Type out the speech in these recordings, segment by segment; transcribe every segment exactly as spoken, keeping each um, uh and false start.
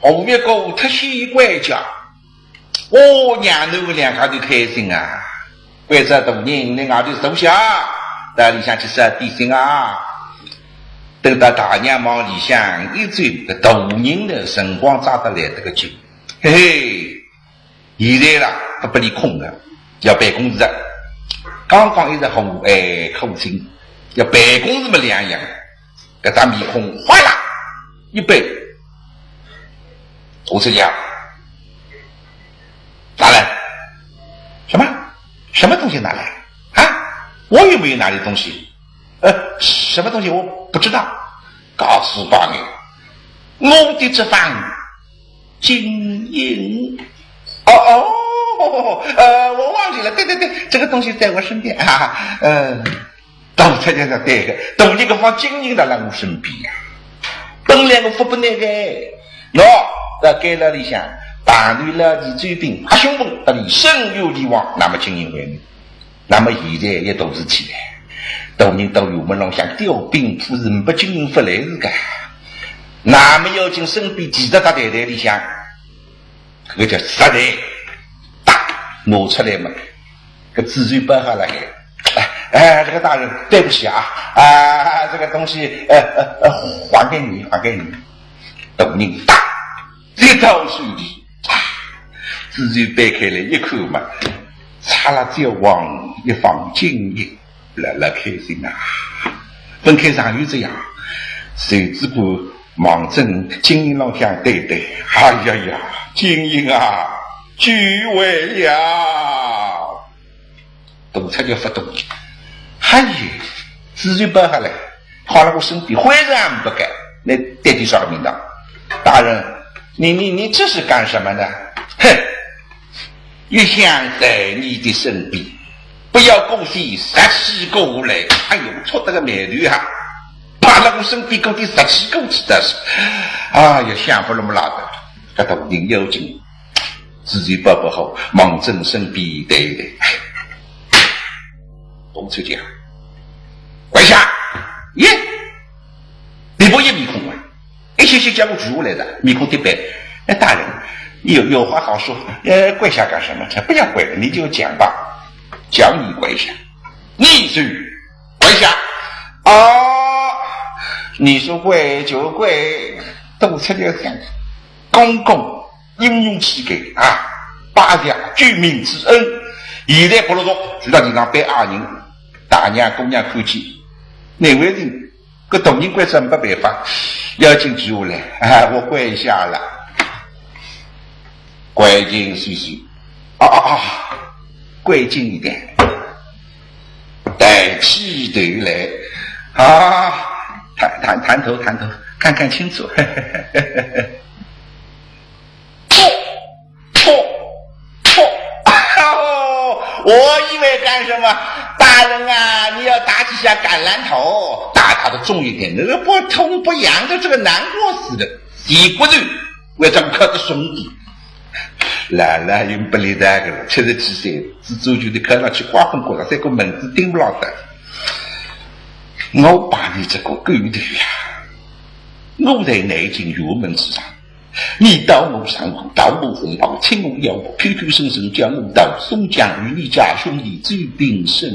红月哥脱险归家，哦，娘囡两家头开心啊。关照大人，倷外头坐下，到里向去烧点心啊。等到大娘往里向一走，搿大人呢，辰光抓得来得个紧。嘿嘿，现在啦，勿拨俚空个，要办公事个。刚刚一直和蔼可亲，要办公事么两样。搿张面孔哗啦一板，我这样，拿来。什么？什么东西拿来？啊？我又没有拿你东西。呃，什么东西我不知道。告诉吧你，我的这方金印。哦，哦，呃，我忘记了。对，对，对，这个东西在我身边啊。呃，大人讲得对个，大人搿方金印辣辣我身边呀。本来我勿拨倷个，喏，辣监牢里向，碰头了李周斌、阿兄凤，搭俚申冤理枉，那么金印还倷。那么现在一大事体了，大人到衙门浪向调兵部是没金印勿来事个。那么要紧身边提着搿袋袋里向，搿个叫实袋，哒，拿出来嘛，搿纸钱包好了海。哎，哎，这个大人，对不起啊，啊，这个东西，呃，呃，呃，还给你，还给你。大人哒，接到手里，啊，纸钱掰开来一看嘛，擦了焦黄一方金印，辣辣开心啊。分开上有这样，谁知过望准金印浪向对对，哎呀呀，金印啊， 救回呀！大赤脚勿懂，哎呀，纸钱包下来，放辣我身边，灰人也勿敢，倷到底啥个名堂？大人，你，你，你这是干什么呢？哼，一向在你的身边，不要过去拾起过来。哎呦，触得个霉头啊！趴辣我身边过去拾起过去的是，哎呀，想勿落么啦的，搿大人要紧。 纸钱包包好，望准身边一对一对。大赤脚，跪下！耶！李伯一面孔啊，一歇歇叫我跪下来的，面孔铁板。哎，大人，有，有话好说，呃，跪下干什么？不要跪了，你就讲吧。叫你跪下，你就跪下。啊，你说跪就跪，大赤脚想，公公 英雄气概啊，报答救命之恩。现在告落落，就到地上拜阿人，大娘姑娘看见，难为情，搿大人关照没办法，要紧跪下来，啊，我跪下了。跪近些许，啊，啊，啊，跪近一点，抬起头来，啊，探，探，探头，探头，看看清楚。 噗，噗，噗！哦，我以为干什么？大人啊，你要打几下橄榄头，打他的重一点，那个不痛不痒的，这个难过死的。洗骨头，为这个刻个兄弟。老老用不力那个了，七十几岁，只做就得看上去花风过了，这个门子顶不牢的。我把你这个狗头呀，我在南京辕门之上， 你讨我上房，讨我红包，请我要我，口口声声叫我到松江与你家兄弟周斌申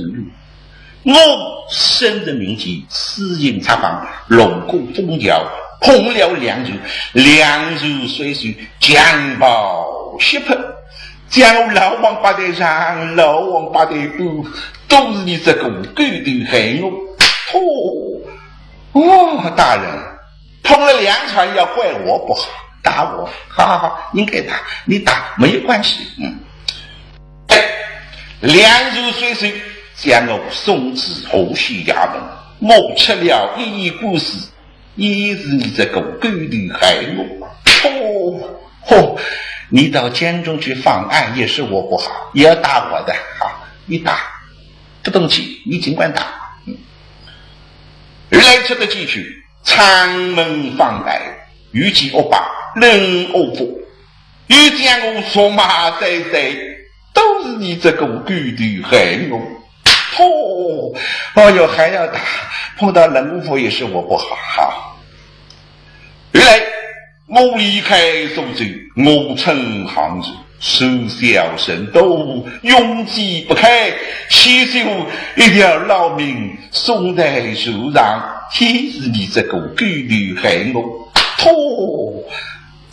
冤。我深入民间，私行察访，弄过风调，碰了梁祝，梁祝虽是强暴脅迫，将我老王八蛋上，老王八蛋下，都是你这个狗头害我。哦，哦，大人， 碰了两场要怪我不好，打我，好好好，应该打，你打，没有关系。嗯。哎，梁祝虽是将我送至河西衙门，我吃了一役官司，也是你这个狗头害我。哦，哦，你到监中去访案也是我不好，也要打我的，好，你打，不动气，你尽管打。嗯。后来出得几句， 阊门访案，又见恶霸，论恶妇，又将我辱骂再三，都是你这个狗头害我。哦，哎哟，还要打，碰到论恶妇也是我不好。好。后来我离开苏州，我乘航船，船小船多，拥挤不堪，险些一条老命送在船上，也是你这个狗头害我。”“嚯，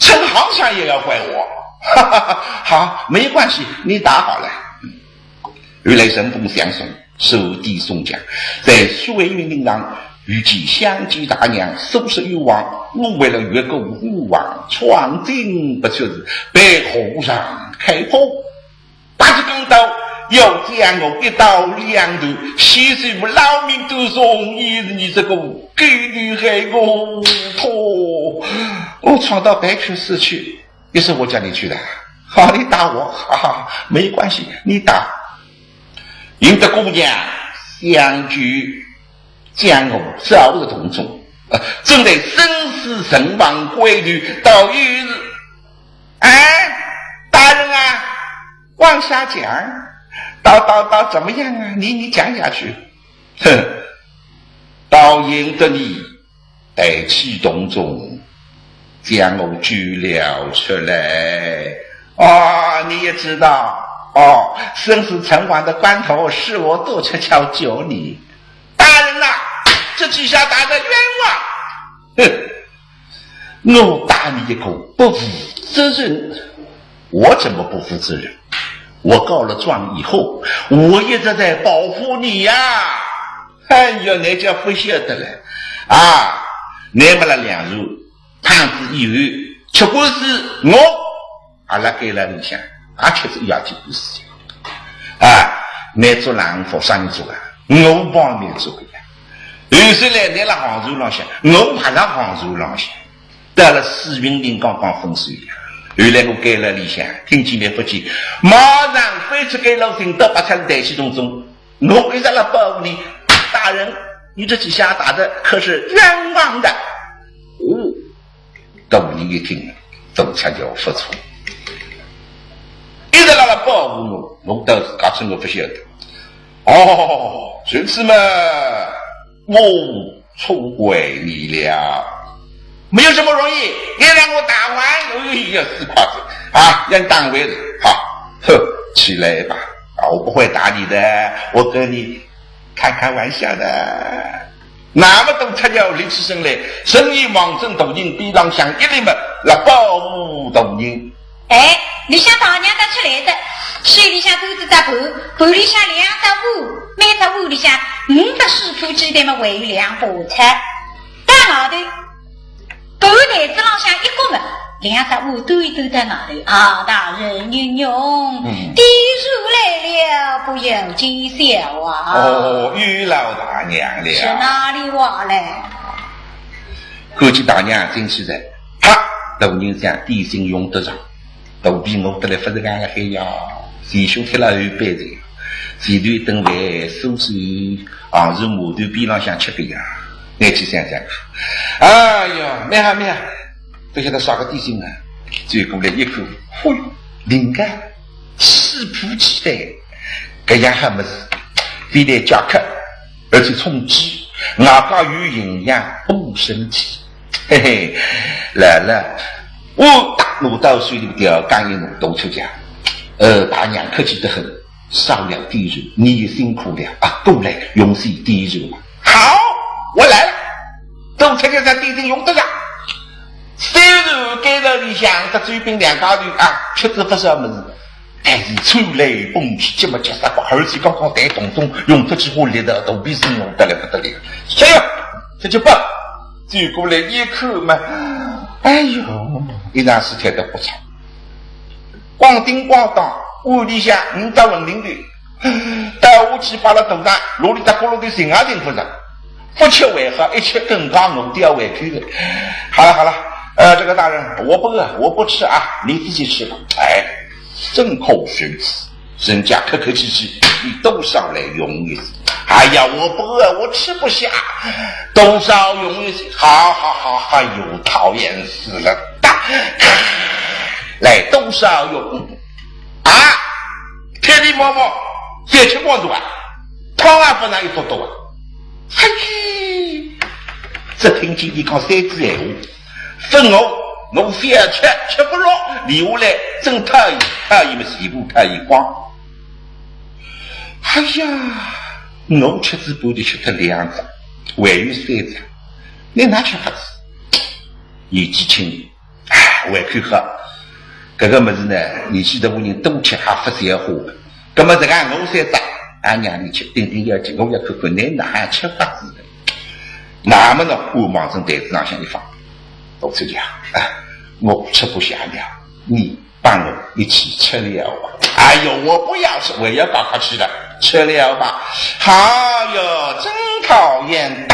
乘航船也要怪我？”“哈哈哈，好，没关系，你打好了。”后来人逢相送， 手抵松江，在水云林上遇见乡间大娘苏十一王，我为了越过虎王，闯进不出事，被和尚开破。八戒讲道，要将我一刀两断，险些我老命都送，也是你这个狗头害我。哦，我闯到白云寺去，也是我叫你去的。好，你打我，哈哈，没关系，你打。 引得姑娘相救，将我找个洞中，呃，正在生死存亡关头，倒又是，“哎，大人啊，往下讲，到，到，到怎么样啊？你，你讲下去。”“哼，倒引得你 带起洞中，将我救了出来。”“哦，你也知道，哦，生死存亡的关头，是我渡出桥救你。”“大人呐，这几下打得冤枉。”“哼，我打你一个不负责任。”“我怎么不负责任？我告了状以后，我一直在保护你呀。”“哎呀，你叫不晓得了啊，你们那两路 胖子以后吃官司，我阿拉该了里向也吃仔一夜天官司。啊，你做狼夫啥人做啊？我帮你做个呀。后首来你辣杭州浪向，我还辣杭州浪向。到了水云林刚刚分手呀，后来我该了里向，听见你不见，马上飞出该路寻到八尺台去洞中，我一直辣保护你。大人，你这几下打的可是冤枉的。”哦， 大人一听，大家就服错。一直辣辣保护我，我倒是假装我不晓得。“哦，这次嘛，我错怪你了。”“没有什么容易，你让我打完，我又要死快子啊，让打完了。好，哼，起来吧。啊，我不会打你的，我跟你开开玩笑的。”那么大家立起身来，顺势望准大人边浪向一立么，辣保护大人。“哎，里向大娘搭出来的，手里向端仔只盘，盘里向两只碗，每只碗里向五只水泡鸡蛋么，还有两把菜。到外头，盘台子浪向一搁么，两只碗端一端到外头。啊，大人，你用，嗯。点茶来了，不要见笑啊。”“哦，有劳大娘了。”“是哪里话嘞？”看见大娘进去哉，啪，大人想点心用得着，肚皮饿得来勿是俺个嗨呀，前胸贴了后背的，前头一顿饭苏州，啊，是码头边浪向吃个呀。你去想想看。哎呀，蛮好蛮好，勿晓得啥个点心啊，走过来一看，嚯，灵个，水泡鸡蛋，搿样好物事，非但解渴， 而且充饥，外加有营养，补身体。嘿嘿，来了，我大拿到手里条，刚一拿，端出去。呃，大娘客气得很，少了点茶，你也辛苦了啊，过来，用水点茶吧。好，我来了，端出去点心用得着。虽然该道里向搭周边两家头啊，吃仔勿少物事， 但是穿来风去，这么结实个，而且刚刚在洞中用出去化力道，肚皮是饿得来不得了。哎呀，这就不，走过来一看嘛，哎呦，一场事体都不错。咣叮咣当，屋里向五只馄饨头，倒下去摆辣桌浪，啰里搭咕噜的寻也寻不着。 不吃还好，一吃更加饿得要胃口了。好了好了，呃，这个大人，我不饿，我不吃啊，你自己吃吧。哎，真可惜，人家客客气气，你多少来用一些。哎呀，我不饿，我吃不下，多少用一些。好好好好，哎呦，讨厌死了。来，多少用啊？天地妈妈，谁吃光子啊？汤也不拿一多多啊。 嘿，只听见伊讲三句闲话，分我我非要吃，吃勿落，留下来，真讨厌，讨厌么全部讨厌光。哎呀，我吃仔半日吃脱两只，还有三只，倷哪吃法子？年纪轻，哎，胃口好，搿个物事呢，年纪大个人多吃还勿消化。葛末实梗我三只，啊，让倷吃，顶顶要紧，我要看看倷哪吃法子。那么呢，我望准台子浪向一放，大小姐啊，哎，我吃不下了，你帮我一起吃了吧。哎呦，我不要吃，我要搞下去了，吃了吧。哎呦，真讨厌。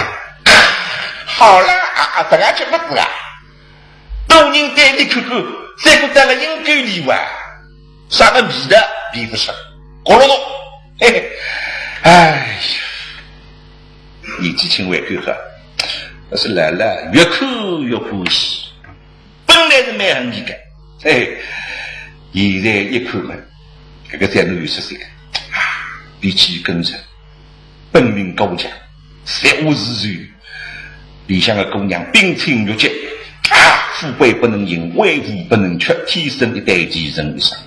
好了啊，啊，实梗吃法子啊。大人对伊看看，三个得了应该礼物啊，啥个味道辨勿出，咕噜噜，嘿嘿，哎呀，年纪轻胃口好，但是老了越看越欢喜。本来是蛮恨伊个，嘿，现在一看嘛，搿个才能有出息个，啊，脾气更直，本领高强，才华自然。里向个姑娘冰清玉洁，啊，富贵不能淫，威武不能屈，天生一对奇人一双。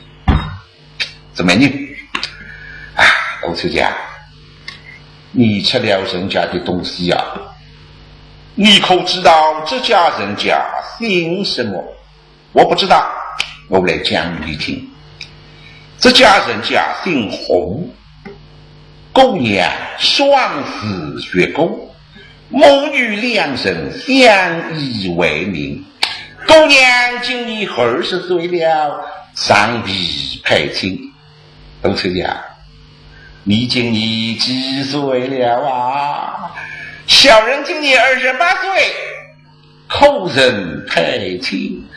怎么呢？啊，大小姐啊，你吃了人家的东西啊，你可知道这家人家姓什么？我不知道，我来讲与你听。这家人家姓胡，姑娘双字月姑，母女两人相依为命。姑娘今年二十岁了，尚未配亲。大小姐啊，你今年几岁了啊？小人今年二十八岁，可曾配亲？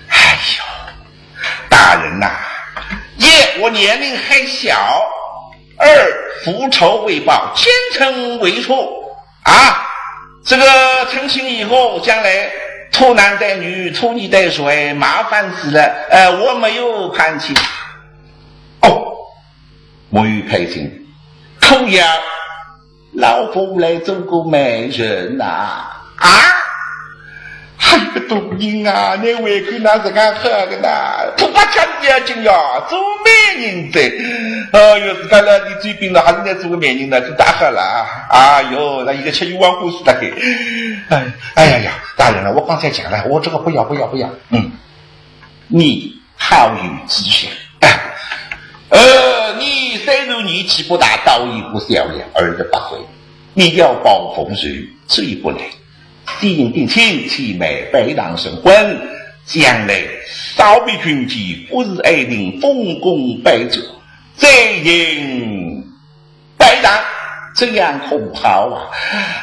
哎呦，大人呐，一，我年龄还小，二，复仇未报，奸臣未除啊。这个成亲以后，将来拖男带女，拖泥带水，麻烦死了。呃，我没有攀亲。哦，没有攀亲，可要老婆来做个媒人呐。啊？哎，搿个大人啊，倷胃口哪实梗好个呐？拖把家要紧呀，做媒人哉。哎哟，自家老弟最病了，还是来做个媒人呢，搿大好了啊。哎哟，那一个吃冤枉官司了嘿。哎，哎呀呀，大人了，我刚才讲了，我这个不要，不要，不要。嗯，你好有志向。哎，呃，你虽然年纪不大，倒也不小了，二十八岁，你要报父仇，这一步来，先行定亲，且媒拜堂成婚，将来扫眉群起，服侍爱卿，丰功摆酒，再行拜堂，这样可好啊？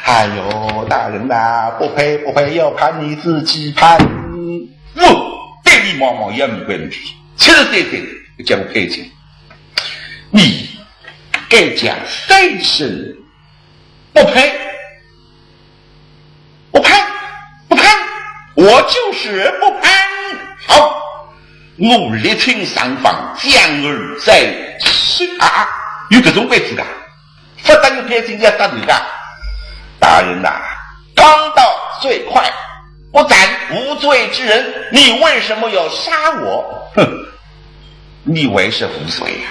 哎呦，大人呐，不配，不配，要判你自己判。我对你毛毛也没关系，七十三岁，叫我配亲。你该讲三声不配，不配，不配，我就是不配。好，我立请上房，将尔再审啊！有搿种规矩的？不但有配亲要打人家。大人呐，刚到罪快，不斩无罪之人，你为什么要杀我？哼，你为是无罪呀、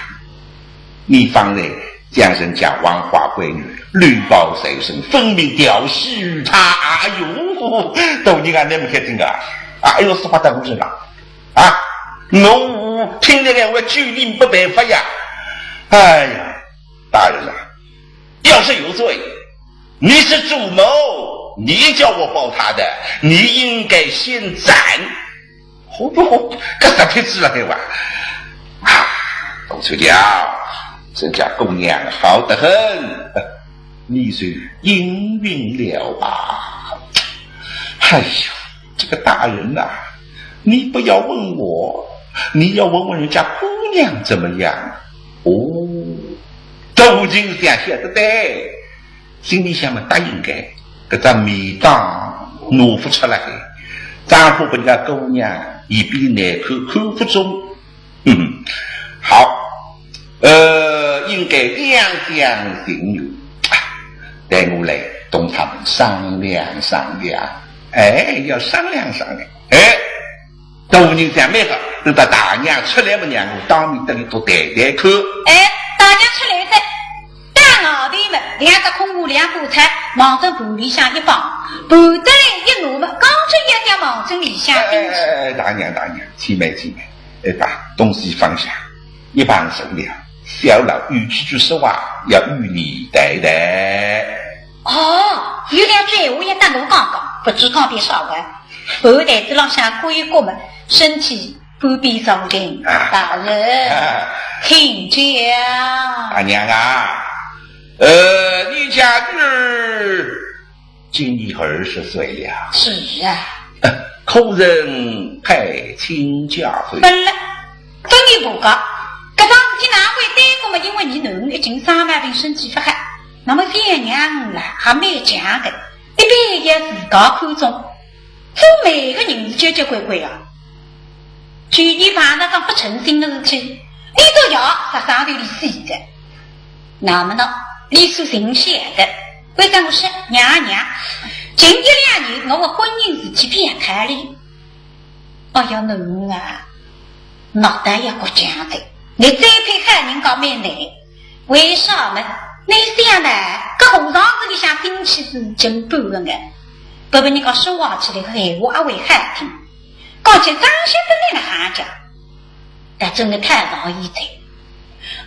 你方才将人家黄花闺女绿袍在身，分明调戏于她。哎呦，大人啊，你没看见啊？哎呦，说话耽误人了啊！我听这个我救你没办法呀。哎呀，大人啊，要是有罪，你是主谋，你叫我报他的，你应该先斩。哦哟，搿啥体子了对吧？啊，董秋娇，人家姑娘好得很，你就应允了吧。哎呦，这个大人呐、你不要问我，你要问问人家姑娘怎么样。哦，都已经想晓得的。 心里想嘛，答应该，搿只面当拿勿出来，丈夫拨人家姑娘一边难看，看勿中。嗯，好，呃，应该两厢情愿，啊，待我来同他们商量商量。哎，要商量商量。哎，大人想蛮好，等到大娘出来么，让我当面搭伊多谈谈看。哎，大娘出来哉，到外头么，两只空碗两把菜，望准盘里向一放，盘子一拿么，刚正要想望准里向进去。哎，大娘，大娘，且慢，且慢，哎，把东西放下，一旁坐了，小老有几句说话要与你谈谈。哦，有两句闲话要搭我讲讲，不知讲点啥个。 盘台子浪向搁一搁么，身体半边坐定。啊。大人，啊。请讲。大娘啊，呃，你家女儿今年二十岁了。是啊。可曾配亲家否？勿了，勿曾配个。搿桩事体哪会耽搁么？因为伲囡儿已经生毛病，身体勿好，那么小娘啦，还蛮犟个，一般要自家看中。 做媒个人是结结棍棍啊。就伊碰着桩勿称心个事体，伊都要杀伤头里死的。那么呢，伊是心晓得，为啥我说娘娘，近一两年我个婚姻事体变开哩。哎呀，囡儿啊，脑袋要过僵的，你再配好人家蛮难。 为啥呢？你想呢，搿红场子里向亲戚是真不分的，不过人家说话起来个闲话也会好听，讲起张先生来了还讲，但真的太老一岁。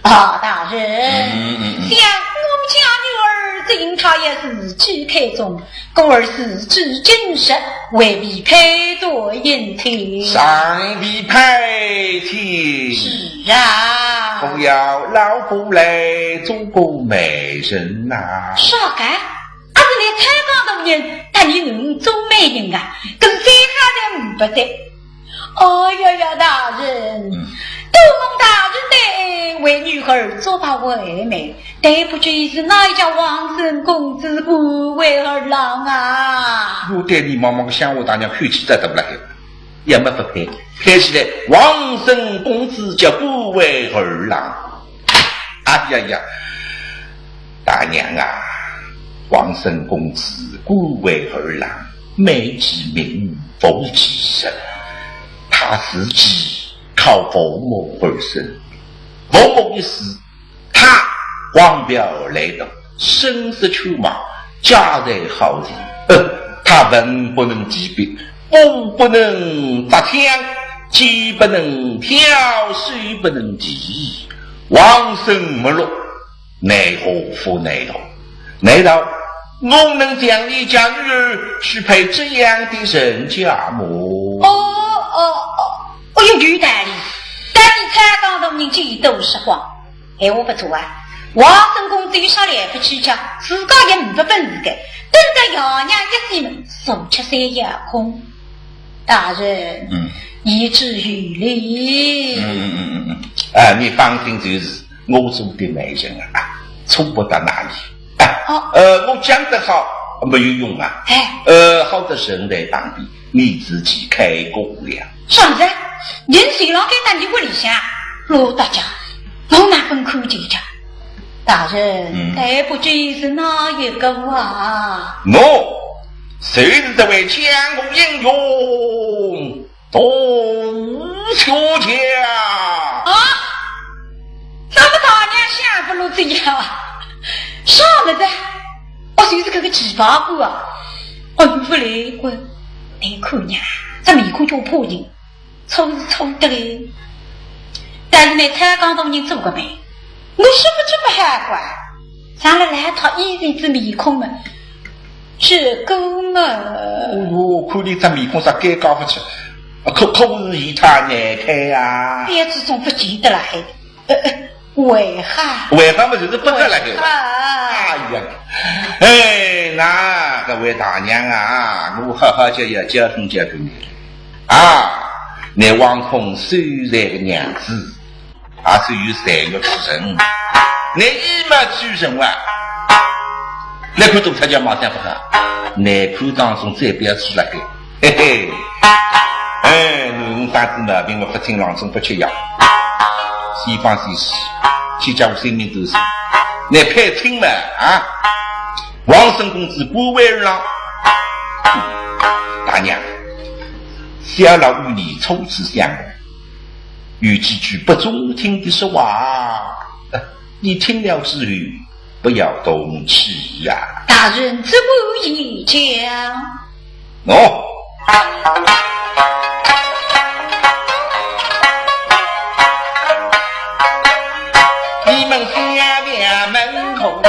啊，大人，嗯，嗯，嗯。像我们家女儿，只因她也是自己看中，故而自己进士，未必配做姻亲。尚未配亲。是啊。可要老夫来做个媒人呐。啥个？阿是倷蔡江大人搭伲囡儿做媒人啊？搿是再好侪呒不哉。哦呀呀，大人，嗯。多蒙大人对为女儿做把回媒，但不知是哪一家王孙公子官为儿郎啊？我对你妈妈个乡下大娘口气再大了海。 也没法配，配起来王孙公子叫官为儿郎。哎呀呀，大娘啊，王孙公子官为儿郎，美其名，服其实。他自己靠父母而生，父母一死， 他黄表来的，身世全盲，家财耗尽。呃，他文不能提笔，武不能扎枪，剑不能挑，书不能提，王孙没落，奈何不奈何？难道我能将你家女儿许配这样的人家么？哦，哦，哦，哦哟，有道理。但是蔡江大人几多说话。 闲话勿错啊，王孙公子有啥了不起叫，自家也呒不本事个，等到爷娘一死么，坐吃山要空。大人，嗯。言之有理。嗯，嗯，嗯，嗯，嗯。哎，你放心就是，我做的媒人啊，错不到哪里。哎，哦。呃，我讲得好，没有用啊。哎。呃，好的人在旁边，你自己开过了。啥事？人随郎该搭你屋里向，罗大家， 我哪哼看见着？大人，嗯。但不知是哪一个啊？我，就是这位江湖英雄，杜学家。啊？怎么大娘想不落这样？啥么子？哦，就是搿个奇葩官啊！哦，勿来过，难看呀，这面孔叫怕人。 错是错得嘞。但是呢，蔡江大人做个媒，我说勿出勿好怪，上了来套以前之面孔嘛，这个嘛。哦哟，看你这面孔啥尴尬勿出，可，可是伊太难看呀。别这种不值得了还。呃，呃，为啥？为啥嘛，就是不得了还。为啥？哎呀，哎，那各位大娘啊，我好好叫要教训教训你。 啊，你王孔虽然个娘子，也是有才学之人。你一没出人哇，你看做出家马相不好，你看当中再不要出来个，嘿嘿。哎，囡儿生仔毛病嘛，勿听郎中勿吃药，先放先死，去叫我性命都是。你配亲嘛，啊，王孙公子官为儿郎，大娘。小老与你初次相会，有几句不中听的说话，你听了之后不要动气呀。大人怎么言讲？哦，你们下面门口，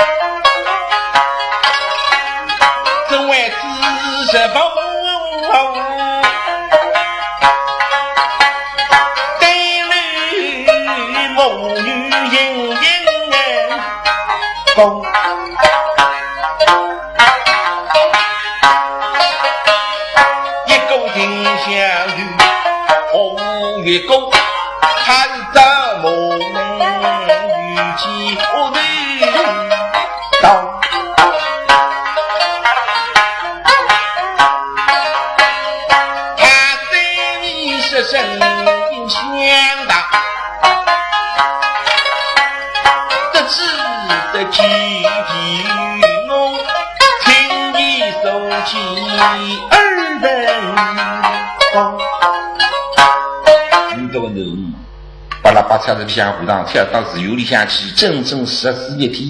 这位知识不？对楼母女盈盈光，一个停下雨，红一个，他是这么没有几个头。 他对你是声音响大，得知得体的我，请你收起二人。你这个人，巴拉巴嚓的像和尚跳到寺院里向去，整整十四日天。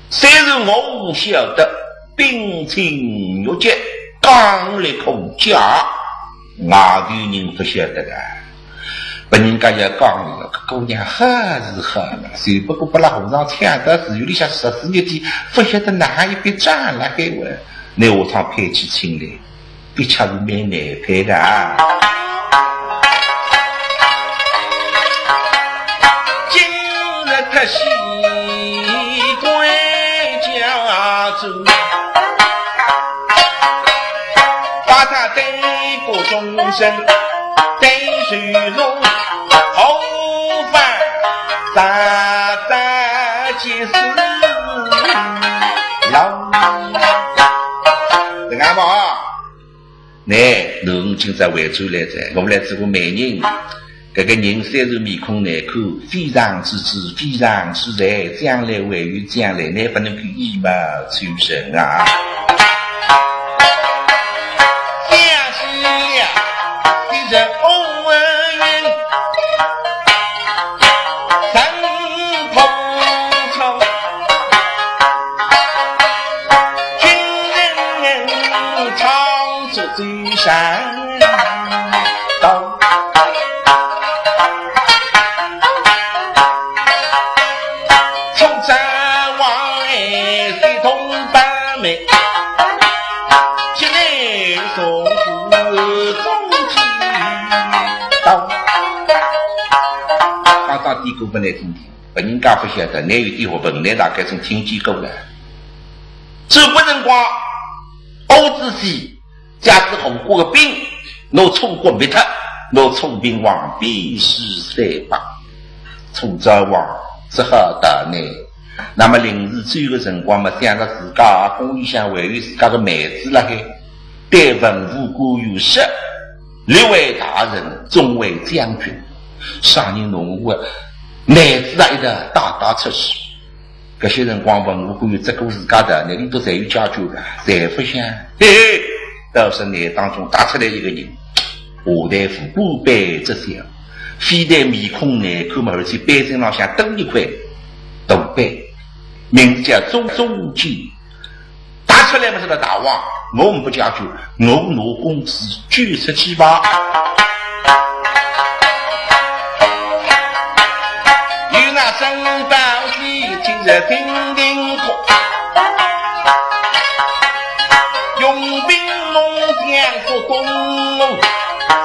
虽然我晓得 冰清玉洁，刚烈可嘉，外头人勿晓得个。别人家要讲伊个，搿姑娘好是好了，只不过拨拉和尚抢到寺院里向十四日天，勿晓得哪一笔账辣海哇，拿下趟配起亲来，的确是蛮难配个啊。今日特许关照 把他对过众生，对受怒后方扎扎结实牢。这样吧，倷，侬今朝回转来哉，我来做个媒人。 搿个人虽然面孔难看，非常之子，非常之才，将来还有将来，倷勿能够以貌取人啊。想起了昔日恩人陈伯聪，今日唱出悲伤。 到。出山往来，水通八妹，进来送子中去到。刚刚点歌拨倷听听，别人家勿晓得，倷有点学问，倷大概总听见过了。搿个辰光，我仔细 假使火锅个饼，拿葱骨搣脱，拿葱饼往边浪一摆，葱抓王只好到呢。那么临时走个辰光嘛，想着自家宫里向还有自家个妹子辣海，对文武官员说，六位大人，众位将军，啥人弄我妹子啊一道带带出去。 搿歇辰光文武官员只顾自家个，哪里都侪有家教个，侪勿响。嘿嘿，倒是倷当中踏出来一个人，下台副官板子小，非但面孔难看嘛，而且板凳浪向多一块大板，名字叫周，周进。踏出来嘛是个大王，我呒不家教，我拿公子 救出去吧。有那沈宝喜今日顶顶哭，用兵猛将说东吴，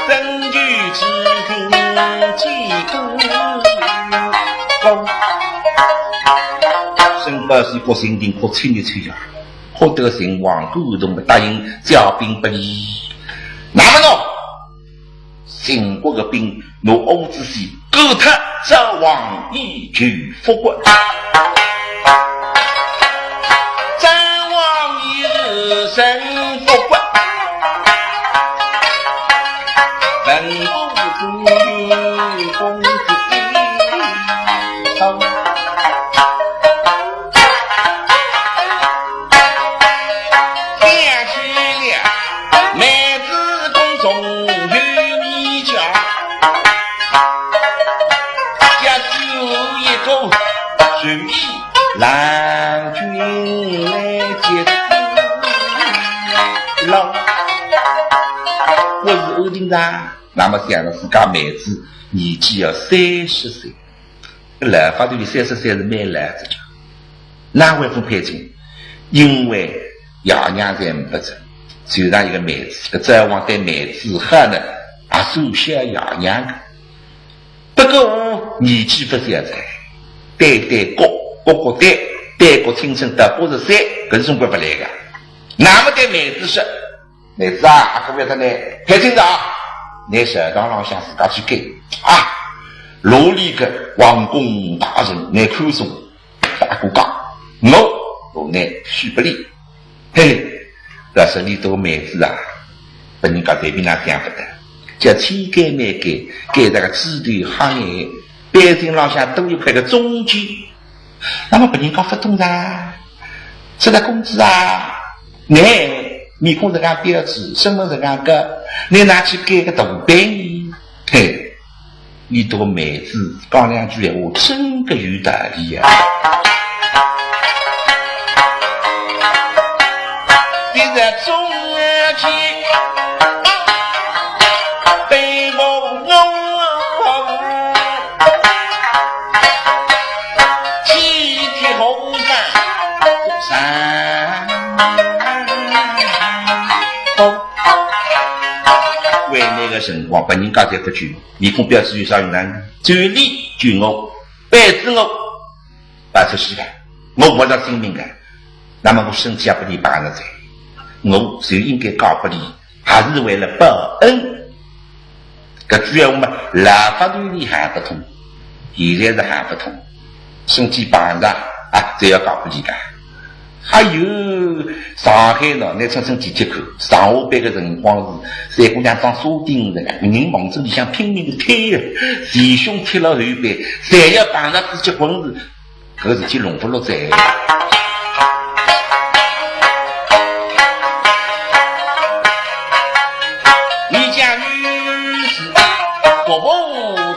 身居之心几多高。沈宝喜哭，顶顶哭，亲一亲呀，哭得个情况感动，答应加兵拨俚。那么喏， 秦国个兵拿伍子胥赶脱，赵王以求复国。赵王以求复国，文武官员共进奏。 想起了妹子宫中有啊，那么想着自家妹子年纪要三十岁，老法头里三十岁是蛮老哉。哪会分配亲？因为爷娘侪没哉，就剩一个妹子，搿只要望对妹子好呢，也算小爷娘个。不过年纪勿小哉，对对角，角角对，对角青春到八十岁，搿是总归勿来个。那么对妹子说， 妹子啊，阿哥要得呢，开心的啊！拿朝堂浪向自家去改啊！罗里个王公大臣，拿看中，是阿哥讲，我，我呢，许拨俚。嘿，但是俚笃妹子啊，拨人家随便哪想勿得，叫千改万改，改得个枝头黑眼，背景浪向多一块个中间。 那么别人家勿懂噻，说道公子啊，倷面孔实梗标致，身份实梗高，倷哪去改个大板呢？嘿，俚笃妹子讲两句闲话，真个有道理呀。你在中间被我弄 天天和尚山。为那个辰光，拨人家侪勿救，面孔标致有啥用呢？只有俚救我，背刺我，摆出去个，我活着性命个，那么我身体也拨俚败了哉，我就应该嫁拨俚，还是为了报恩。 搿句闲话嘛，老法头里行勿通，现在是行勿通，身体碰着啊，侪要讲勿离个。还有上海喏，拿春春去去看，上下班个辰光是三姑娘装沙丁鱼个，人望仔里向拼命个推个，前胸贴牢后背，侪要碰着仔结棍子， 搿事体弄勿落哉。你家女婿，国父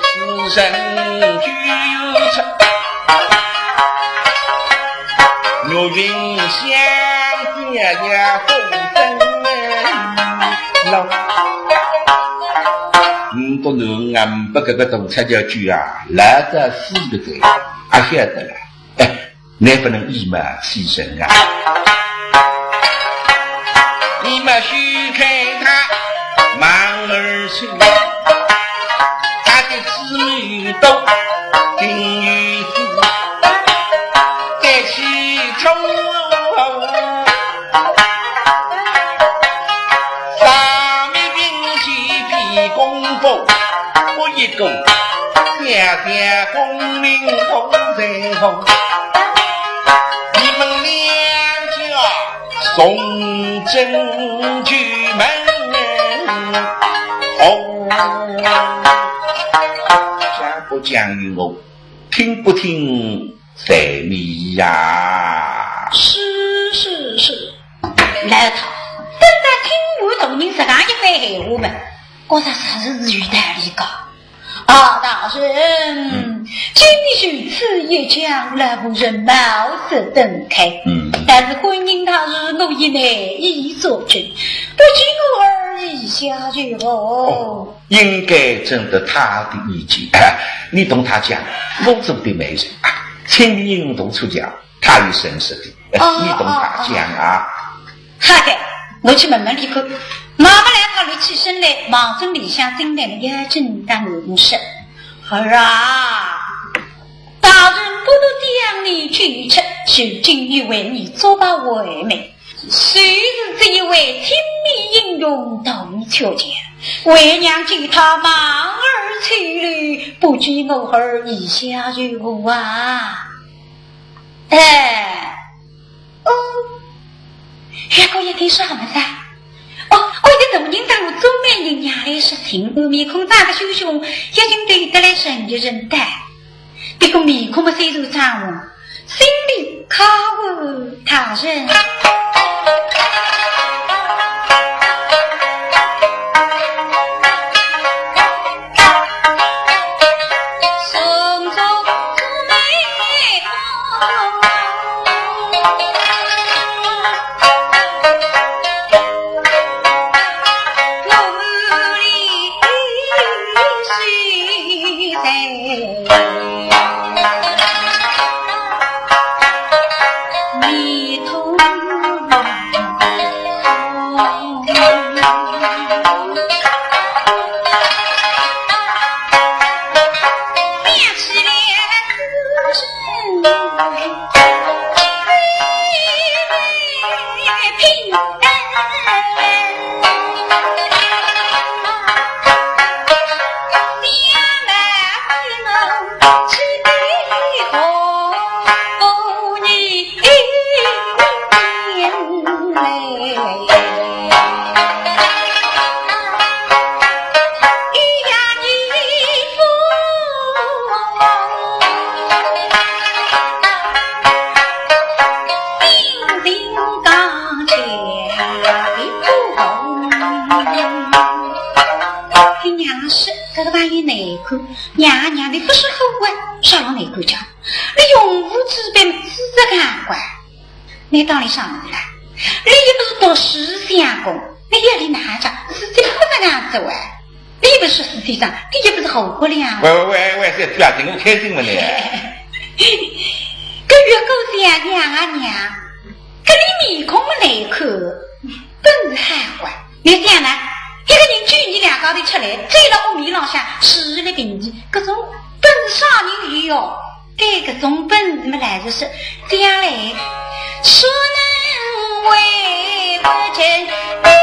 此生就出，岳云香姐姐风声老。唔，不能啊，不搿个东西叫救啊，来得死个哉，阿晓得了。 哎，乃不能以貌取人啊。你们许配他，忙而去，他的子女都定于此，在其中。 上面兵器比功夫，我一个小小功名不在乎。你们两家从政去门后，讲不讲与我，听不听 随你呀。是是是，老太，等到听完大人实梗一番闲话嘛，觉着实在是有道理个。啊，大人，嗯。既然如此一讲，老夫人茅塞顿开。嗯。但是婚姻大事，我也难以作准，不知我儿意下如何？哦， 应该征得他的意见。你同他讲，我做的媒人啊，请你引渡出家，他有本事的。哦，你同他讲啊。哦，哦。好的，我去问问俚看。那么老太立起身来，望准里向进来个要紧搭我说：“儿啊，大人不过将你救出，如今又为你作保为媒， 谁知这一位青面英雄同出家，为娘救他望儿千里，不知我儿意下如何啊？”哎，哦，月姑爷听啥么子啊？哦，哦，一个大人当我做媒人呀，来说情，我面孔涨得血红，眼睛对得来神一神的。 这个面孔么虽然涨红，心里可恶大人。听娘说，搿个朋友难看，娘娘，倷勿是好啊，啥人难看叫？倷用武之辈，资质高啊。 倷到底啥物事啦？倷又勿是读书相公，倷要倷哪亨讲，事体勿是搿样子哇。倷又勿是书记长，倷又勿是诸葛亮。喂喂喂喂，搿勿要紧，我开心嘛呢。搿月桂想娘啊娘，搿倷面孔么难看，本事还坏。倷想呢？一个人九年两个号头出来，走到屋面浪向，势力平地，搿种本事啥人有哟？ 搿个种本事么，来是说，将来所能为国争光。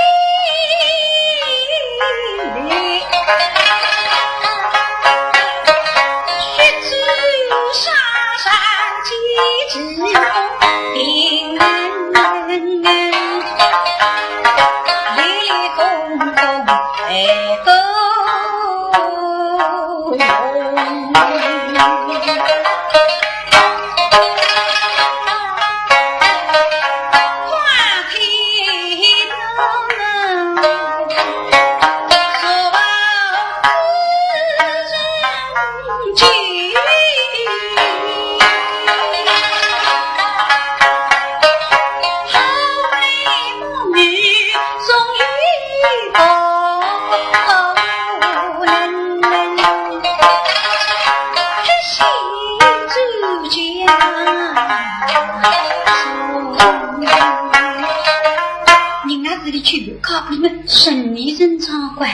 人家是里去，靠里面生意生长官。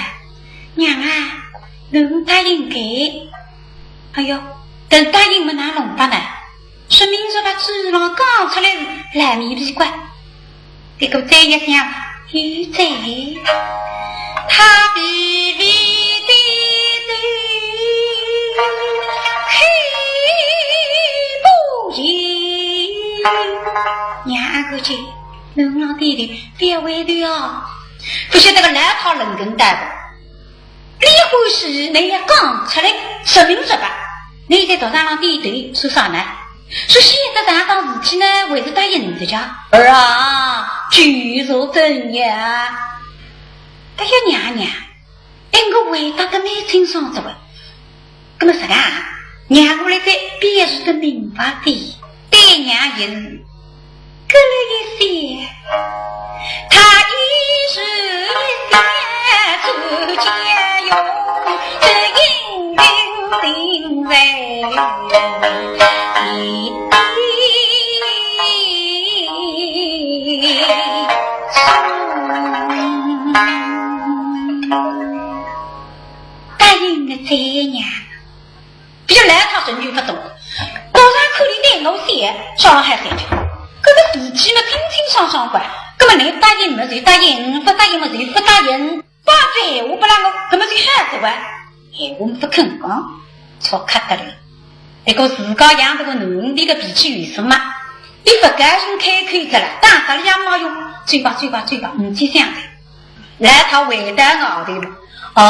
娘啊，侬答应给。哎哟，等答应么哪弄法呢？说明是把嘴上讲出来是烂面皮官。 搿个再一想，又在，他微微低头，看不见。娘啊，看见，侬浪低头，覅回头哦。勿晓得个老太冷哏呆个。 倷欢喜，倷也讲出来，说明说白，倷现在到堂浪低头，说啥呢？说现在搿桩事体呢，还是答应人家。儿啊，就说怎样？哎呀，娘娘，哎，我回答得蛮清爽哉喂。 那么实梗啊，让我来再表示得明白点。对娘也是，搿个一些，他一时一些之间用，这英雄定在心中。答应了再娘。 比如老太真就勿懂，老丈人看俚对我笑，啥浪还笑去？搿个事体嘛，清清爽爽个，搿么倷答应么就答应，勿答应么就勿答应，摆仔闲话勿让我，搿么就好哉哇。闲话么勿肯讲，错开得了。搿个自家养搿个囡儿个脾气有数嘛，俚勿高兴开口哉啦，打啥里也没用，走吧，走吧，走吧，呒去想哉。 老太回到外头了。哎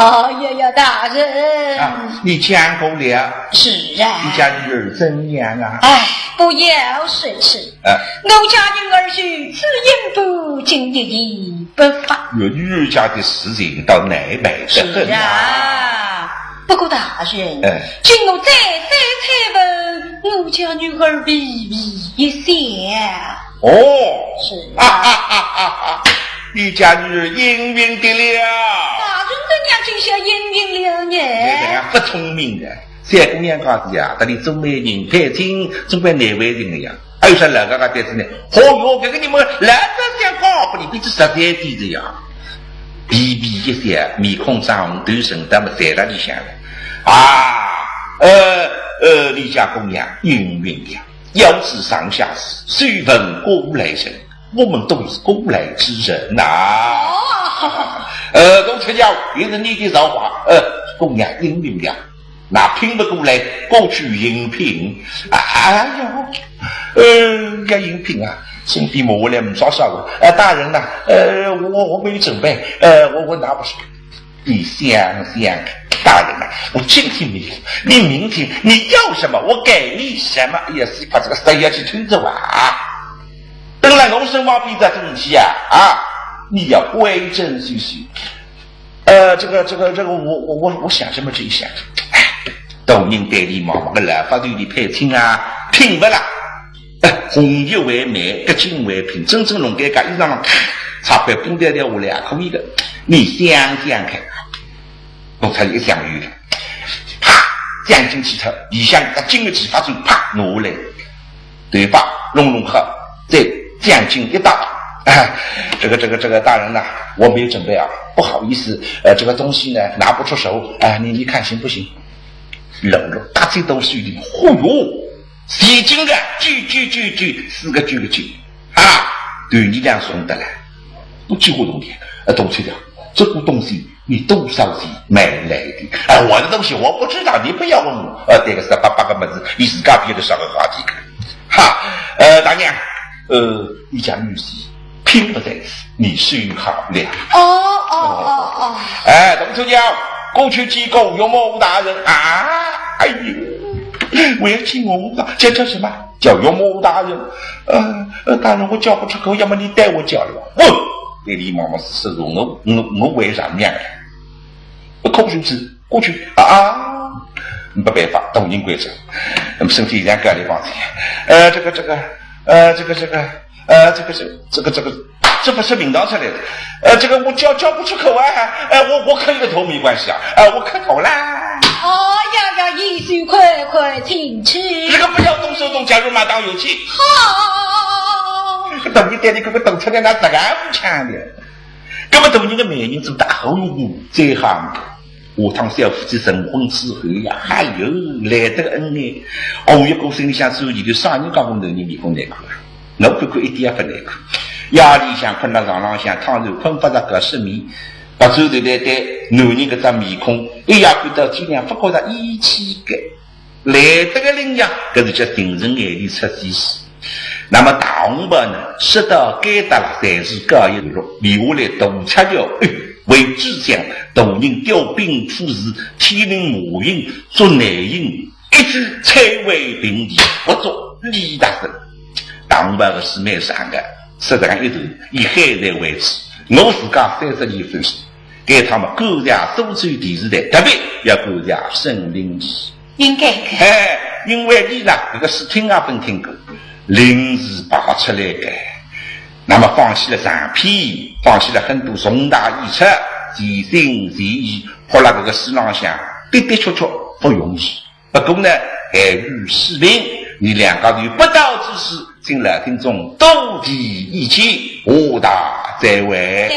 呀呀，大人。啊，你讲过了。是啊。你家女儿怎样啊？哎，不要说起。啊。我家女儿如此阴薄，竟一言不发。我女儿家的事情倒难办得很啊。是啊。不过大人，哎。经我再三催问，我家女儿微微一笑。 哦，是啊。哈哈哈哈哈！你家女儿应允的了。大人怎样就说应允了呢？倷这样勿聪明的，三姑娘家子呀，搭俚做媒人、配亲，总归难为情的呀。还有啥老个个单子呢？哦哟，搿个人么，老早想讲拨你，比这实在点的呀。皮皮一笑，面孔涨红，头沉到么站辣里向了。啊，呃，呃，李家姑娘应允了，腰肢上下是，虽问过来人，我们都是过来之人呐。哦。呃，都出家，也是你的造化，呃，姑娘应允了。 那拼勿过来，过去应聘。哎哟，呃，要应聘啊，身体摸下来没啥啥个。呃，大人呐，呃，我，我没有准备，呃，我，我拿不出。你想想，大人呐，我今天没有，你明天你要什么，我给你什么。哎呀，是把这个三要去听着哇。等了我身旁边这东西啊，啊，你要规整些些。 呃，这个，这个，这个，我，我，我，我想什么这一想，哎，大人对俚望望，个老法头俚配亲啊，听勿啦？哎，红玉为媒，搿金为聘，真正弄搿个衣裳嘛，擦块冰条条下来也可以的。你想想看，我才一想有的，啪，将金取出，里向搿金个技法就啪拿下来。 对吧？弄弄好，再将金一搭。哎，这个，这个，这个大人呐，我没有准备啊，不好意思，呃，这个东西呢，拿不出手，哎，你，你看行不行？冷冷大嘴都是的，嚯哟，现金啊，九九九九，四个九个九，啊，对你两送得来，不几乎弄的，呃，动手的，这个东西 你多少钱买来的？哎，我的东西我不知道，你不要问我。呃，这个十八八个么子，你自家别的啥个话题个。哈，呃，大娘，呃，你家女婿拼不在此，你收好了。哦，哦，哦，哦。哎，大娘，过去见过岳母大人啊，哎呦，我要见岳母大，叫，叫什么？叫岳母大人。呃，呃，大人，我叫不出口，要么你代我叫了吧。哦，那李妈妈是说我，我，我为啥面？ 不口如此，过去啊，啊，没办法，大人规矩。那么身体一样，隔离房间。呃，这个，这个，呃，这个，这个，呃，这个，这个，这个，这个，这不是名堂出来的。呃，这个我叫，叫不出口啊。呃，我，我磕一个头没关系啊。呃，我磕头啦。哦，呀呀，贤婿快快请起。这个不要动手动脚，马上有气。好。等你带你哥哥等出来，那这个不强的。 搿么大人个媒人做得好一点，再好。下趟小夫妻成婚之后呀，哎哟，来得恩爱。哦，一个心里想，所以就啥人讲我男人面孔难看啊？我看看一点也不难看。夜里向困辣床浪向，倘若困勿着觉失眠，勿转头来对男人搿张面孔，一夜困到天亮，勿觉着厌气个。 来得个灵呀，搿是叫情人眼里出西施。那么大红袍呢，说到该搭了，侪是告一段落，留下来大出轿，哎，为主讲，大人调兵部署，天令马行，捉难行，一举拆为平地，不作李大生。大红袍个书蛮长个，说得讲一段，以海瑞为主，我自家三十二分书。 该趟嘛，感谢苏州电视台，特别要感谢沈林记。应该的。哎，因为伊拉搿个书听也朆听过，临时排出来个，那么放起了长篇，放起了很多重大演出，全心全意，拨辣搿个书浪向的的确确不容易。不过呢，碍于书名，伲两家头不到之处，请老听众多提意见，谢大再会。